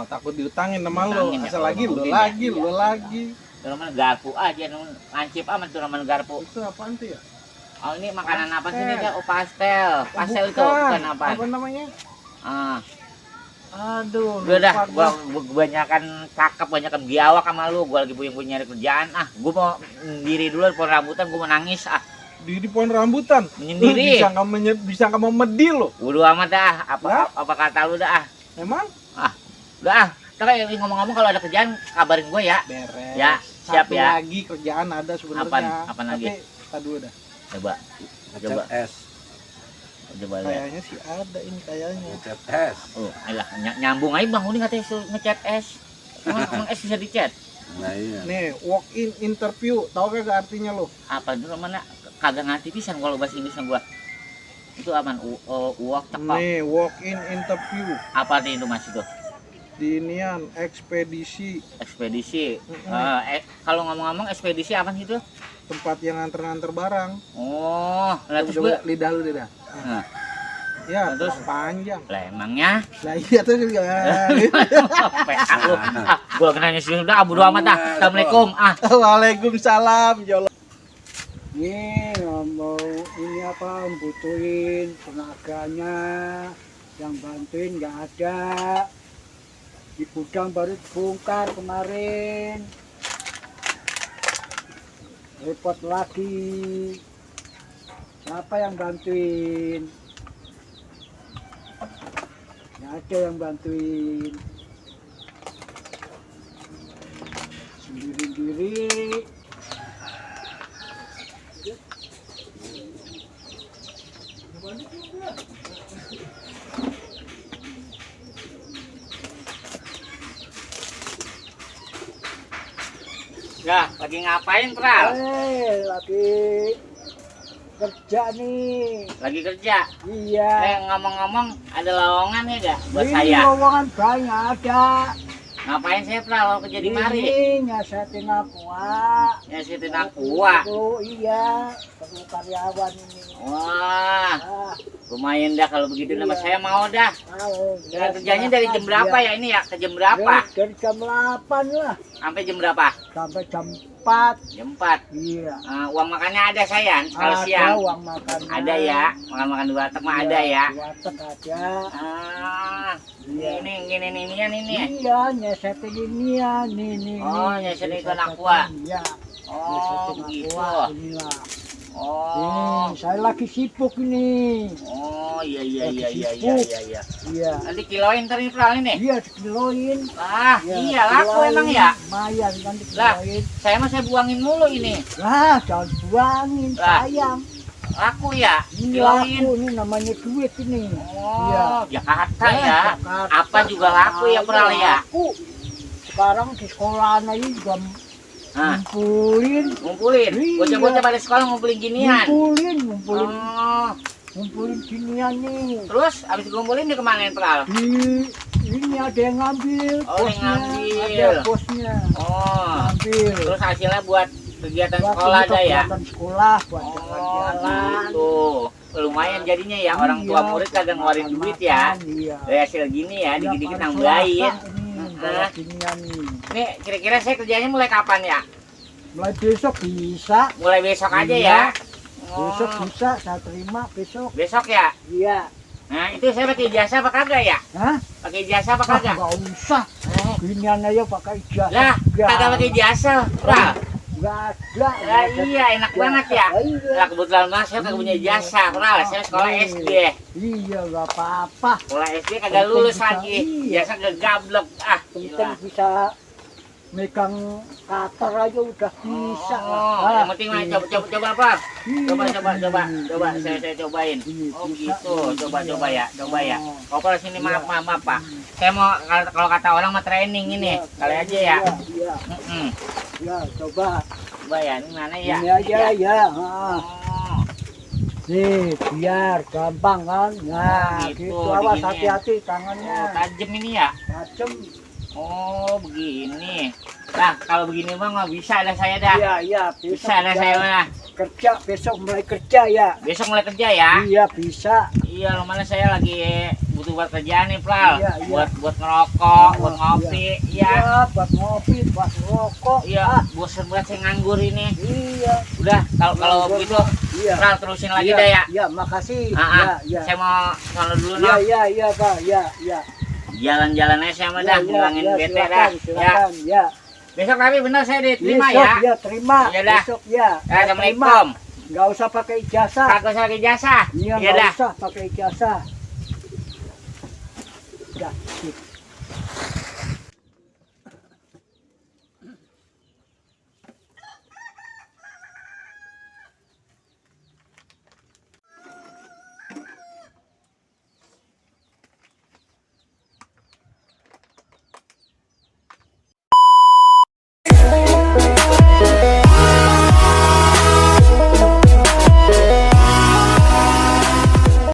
takut diutangin sama lo. Diutangin ya, Asal kalau lagi mau lo gini lagi ya. lo lagi. Itu namanya garpu aja, lancip amat tuh namanya garpu. Itu apaan tuh ya? Oh ini makanan apa sih Pastel. ini? Oh pastel. Pastel itu Bukan. bukan apa? Apa namanya? Ah, Aduh, udah dah, lupa gua kebanyakan cakep, banyakan biawak sama lu. Gua lagi punya nyari kerjaan. Ah, gua mau diri dulu di pohon rambutan, gua mau nangis. Ah, di pohon rambutan. Lu menyendiri. bisa nggak memedi lo? Udah amat dah. Lah? Apa kata lu dah? Ah, Emang? udah ah. Ntar ngomong-ngomong kalau ada kerjaan kabarin gua ya. Beres. Ya, siap Satu ya. lagi kerjaan ada sebenarnya. Apaan lagi? Tapi tak dulu dah. Coba. Coba. Coba lihat. Kayaknya sih ada ini kayaknya. Ngecat es. Oh, ayolah nyambung aja Bang Udin katanya suruh ngecat es. Emang es bisa dicat? Nah iya. Nih, walk in interview. Tahu kagak artinya lo? Apa itu mana? Kagak ngerti pisan kalau bahasa Inggrisnya gua. Itu apaan? Uak cekok. Nih, walk in interview. Apa arti itu Mas itu? Di inian ekspedisi, Ekspedisi. Kalau ngomong-ngomong ekspedisi apa sih itu? tempat yang nganter-nganter barang. Oh, lah terus Coba gua. lidah lu lidah. Nah, Ya, terus? terus panjang. lah emangnya Lah iya tuh juga. PA lu. Ah, gua kenanya sudah bodo amat dah. Assalamualaikum. Ah, Waalaikumsalam, ya Allah. Ini mau ini apa butuhin tenaganya, yang bantuin nggak ada, di gudang baru dibongkar kemarin, repot lagi. Siapa yang bantuin? Nggak ada yang bantuin, sendiri-sendiri. ya lagi ngapain, Pral? Lagi kerja nih. Lagi kerja. Iya. Ngomong-ngomong ada lowongan ya gak buat Ini saya? lowongan banyak ada. Ngapain saya, Pral, kalau kerja di mari? Ini nyasetin aqua. Nyasitin aqua. Oh iya, perlu karyawan ini. Wah, Ah, lumayan dah kalau begitu nama Iya. saya mau dah. mau. Dengan kerjanya dari jam berapa ya ini ya? Ke jam berapa? Dari jam 8 lah Sampai jam berapa? sampai jam 4. Jam 4. Iya. Uang makannya ada saya kalau Ada siang. uang makan. Ada ya, makan-makan di warteg mah ada ya. Warteg ada. Ah, Iya. ini ini. Iya, nyesetin ini ya, nih. Oh, nyesetin ikan aqua. Iya. Oh, nyesetin begitu. aqua, inilah. Oh, Ini saya lagi sibuk ini. oh iya. Iya. Nanti kiloin ntar ini, Pral, ini. Iya, dikiloin. Ah, Ya, iya laku dikiloin. emang ya. Lumayan kan Lah. dikiloin. Saya buangin mulu ini. Lah, jangan buangin, Lah. sayang. Laku ya, Ini kiloin. laku, ini namanya duit ini. Oh, Iya. Jakarta ya. Jakarta. Apa juga laku ya, Pral ya. Laku. Sekarang di sekolahan aja juga Nah, ngumpulin. ngumpulin. Iya. Bocah-bocah pada sekolah ngumpulin ginian. Ngumpulin Oh, ginian nih. terus abis ngumpulin dia kemanain, Pral? Ini ada yang ngambil, Oh, yang ngambil. ada bosnya Oh, ngambil. terus hasilnya buat kegiatan Buat sekolah ini ada ya? kegiatan sekolah buat Oh, jalan-jalan. gitu. Lumayan jadinya ya, orang tua Iya, murid kagak ngeluarin makan-makan, duit ya. Iya. Dari hasil gini ya, Iya, dikit-dikit pada nambahin. Selasa ini, bawa ginian nih. Nih, kira-kira saya kerjanya mulai kapan ya? Mulai besok bisa. Mulai besok aja Iya. ya? Besok Oh, bisa, saya terima besok. besok ya? Iya. Nah, itu saya pakai ijazah apa kagak ya? Hah? Pakai ijazah apa kagak? Nggak usah. Eh, Ginian aja pakai ijazah. lah, kagak pakai ijazah, Pral. Nggak ada. Lah iya, enak banget ya. Iya. Lah kebetulan banget saya kagak punya ijazah, Pral. Saya sekolah SD. Iya, nggak apa-apa. Sekolah SD kagak lulus Bisa, lagi. iya. Biasa gablek. Ah, Penting gila. bisa megang cutter aja udah bisa. Oh, lah. yang penting mah coba apa? Iya. Coba saya cobain. Iya, Oh bisa. gitu, coba ya. Oh. Kopal sini maaf Pak. Saya mau kalau kata orang mah training ini. Iya, Kali aja ya. Iya, Mm-mm. iya, coba. Coba ya, ini mana ya? Ini aja ya. Ah. Oh, Nih, biar gampang kan. Nah, gitu, gitu. Awas diginiin. hati-hati oh, tangannya. tajam ini ya? Tajam. Oh, begini. Nah, kalau begini mah nggak bisa dah saya dah. Iya, iya, Bisa dah saya mah. kerja, besok mulai kerja ya. Besok mulai kerja ya. Iya, bisa. Iya, mana saya lagi butuh buat kerjaan nih, Pral. Iya, iya. Buat ngerokok, Oh, buat ngopi. Iya, Iya. buat ngopi, buat rokok. Iya, bosan banget saya nganggur ini. Iya. Udah, kalau Nganggur. begitu, Iya. Pral terusin lagi Iya, dah ya. Iya, makasih. Ah, ah. Iya, iya. Saya mau sono dulu Iya, noh. iya, iya, Pak. Iya, iya. Jalan-jalan aja saya mah dah, ngilangin bete dah. silakan, Ya. silakan, ya. Besok tapi bener saya diterima Besok, ya. ya, terima. Iya dah. Besok, ya. Ya, Assalamualaikum. Nggak usah pakai ijazah. Kagak usah pakai jasa. Iya, Iya nggak dah. usah pakai ijazah. Ya, sip.